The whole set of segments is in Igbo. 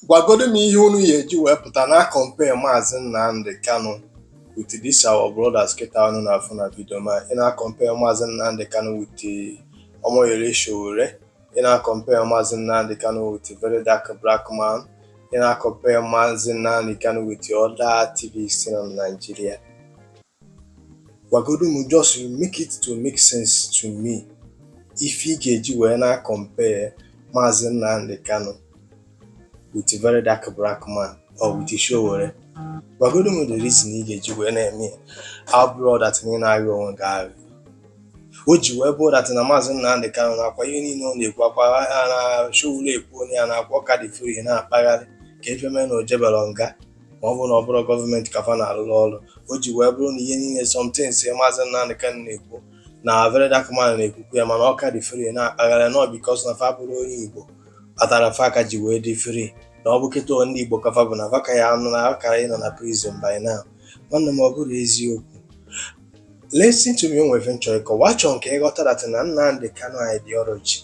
Gwagodu m ihe unu ya eji wee pụta na compare Maazị Nnamdi Kanu with this our brothers kịta unu na-afụ na video. Ma ị na-compare Maazị Nnamdi Kanu with Omoyele Sowore, ị na-compare Maazị Nnamdi Kanu with Very Dark Black Man, ị na-compare Maazị Nnamdi Kanu with other activists nọ na Nigeria. Gwagodu m, just make it to make sense to me, ife ị ga-eji wee na compare Maazị Nnamdi Kanu with Very Dark Black Man or with Sowore. Gwagodu m the reason ị ga-eji wee na-eme ya, abụrụ that na ị na-aghọ onwe gị aghụghọ. O ji wee bụrụ that na Maazị Nnamdi Kanu na-akwa ihe niile ọ na-ekwu akwa na Sowore ekwu, onye ya na-akwa ọka dị free na-akpagharị ka efe mee na o jebere nga, ma ọ bụrụ na ọ bụrụ gọọmenti ka fa na-arụrụ ọrụ. O ji wee bụrụ na ihe niile, somethings Maazị Nnamdi Kanu na-ekwu na Very Dark Man na-ekwukwu ya, mana ọ ka dị free na-akpagharị nọ because na fa bụrụ onye Igbo kpatara fa aka ji wee dị free, na ọ bụ kịta ndị Igbo ka fa bụ na fa ka ya anụ na akara ịnọ na prison by now. Nwanne m, ọ bụrụ eziokwu, listen to me. Onwe ife m chọrọ ịkọwa. Achọrọ m ka ịghọta that na Nnamdi Kanu ideology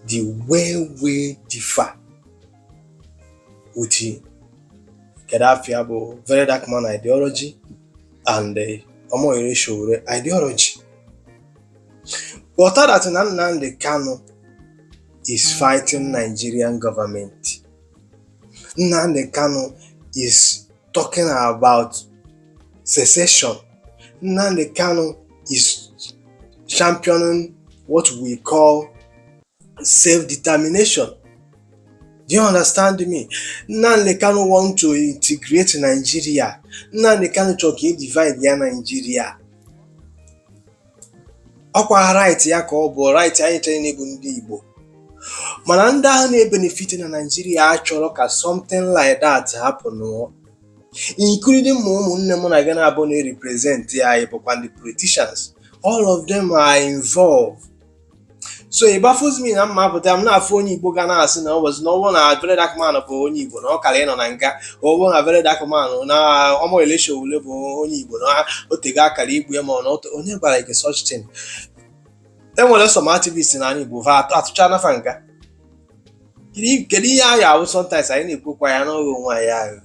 dị way way differ with, kedu afịa bụ, Very Dark Man ideology and Omoyele Sowore ideology. Ghọta that na Nnamdi Kanu is fighting Nigerian government. Nnamdi Kanu is talking about secession. Nnamdi Kanu is championing what we call self-determination. Do you understand me? Nnamdi Kanu want to integrate Nigeria. Nnamdi Kanu chọrọ ka e divide ya Nigeria. Ọkwa right ya ka ọ bụ right anyị chere na-ebu ndị Igbo, mana ndị ahụ na-ebenefit na Nigeria achọrọ ka something like that happen, including ma ụmụnne mụ na gị na-abụ na-represent anyị, bụkwa ndị politicians. All of them are involved. So it baffles me na mma apụta m na-afụ onye Igbo ga na-asị na ọ bụzi na ọ bụrụ na Very Dark Man bụ onye Igbo na ọ kara ịnọ na nga, ọ bụrụ na Very Dark Man na Omoyele Sowore bụ onye Igbo na o tego akara igbu ya, ma ọ na onye gwara gị such thing? Enwere some activists n'ala Igbo fa atụcha nafa nga. Kedu ihe anyị ahụ? Sometimes anyị na-ekwukwa ya n'oge onwe anyị aghụghọ.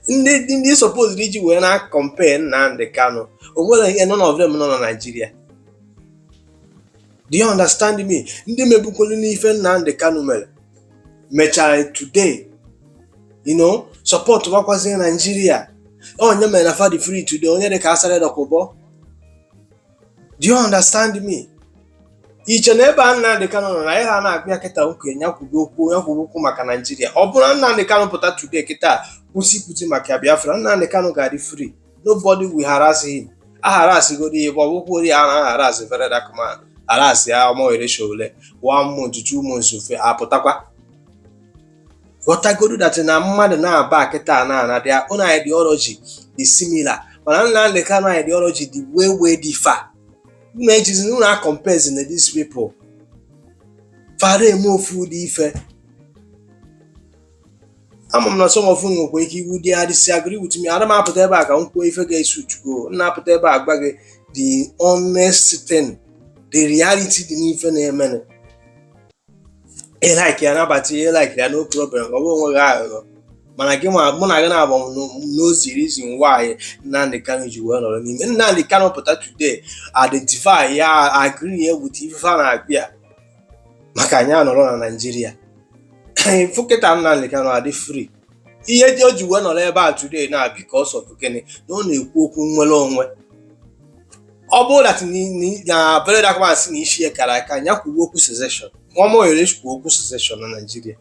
Ndị suppose iji wee na compare Nnamdi Kanu, o nwere ihe, none of them nọ na Nigeria. Do you understand me? Ndị mebukwelu n'ife Nnamdi Kanu mere mechara today support wakwazie Nigeria. Onye mere na fa dị free today, onye dị ka Asari Dokubo. Do you understand me? Iche na ebe a Nnamdi Kanu nọ na ya ha na-akpụ ya kịta okenye, ya kwugo okwu, ya kwugo okwu maka Naijiria. Ọ bụrụ na Nnamdi Kanu pụta today kịta kwụsị ikwuzi maka Biafra, Nnamdi Kanu ga-adị free. Nobody will harass him. A harass godi ya, ọ bụkwa ya na harass Very Dark Man, harass ya Omoyele Sowore, one month, 2 months ofe apụtakwa. Ghọtagodu that na mmadụ na-aba kịta na ana their own ideology dị similar, mana Nnamdi Kanu ideology dị way way differ. Unu ejizi unu a-compare na these people fara eme ofu ụdị ife. Ama m na some of unu nwekwa ike iwu dị disagree with me. Ana m apụta ebe a ka m kwuo ife ga-esu Chukwu. M na-apụta ebe a gwa gị the honest thing, the reality dị n'ife na-emenụ. Ị like ya, nabata ihe like ya, no problem. Ọ bụ onwe gị aghụghọ, mana gị ma mụ na gị na-agba n'ozi reason why Nnamdi Kanu ji wee nọrọ n'ime. Nnamdi Kanu pụta today, identify ya, agree ya with ife a na-akpị ya maka anyị anọrọ na Naịjirịa. Fụ kịta Nnamdi Kanu adị free. Ihe dị o ji wee nọrọ ebe a today na because of gịnị? Na ọ na-ekwu okwu nnwere onwe. Ọ bụrụ that na Very Dark Man sị na isi ya kara aka, ya kwuo okwu secession, Omoyele kwuo okwu secession na Naịjirịa,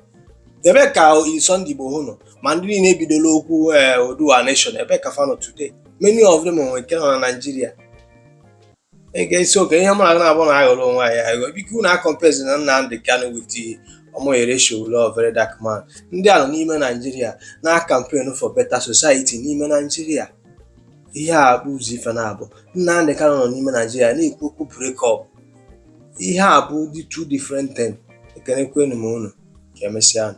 ebe ka Sunday Igboho nọ, ma ndị niile ebidola okwu Oduwa Nation, ebe ka fa nọ today? Many of them nwere nke nọ na Naịjirịa. Ị ga-esi oke ihe mụ na gị na-abụ na aghọrọ onwe anyị aghọ. Biko, unu a-compare na Nnamdi Kanu with Omoyele Sowore or Very Dark Man. Ndị a nọ n'ime Naịjirịa na campaign for better society n'ime Naịjirịa. Ihe a bụ ụzọ ife na-abụ. Nnamdi Kanu nọ n'ime Naịjirịa na-ekwu okwu break up. Ihe a bụ the two different thing. Ekenekwenu m unu, ka emesịa.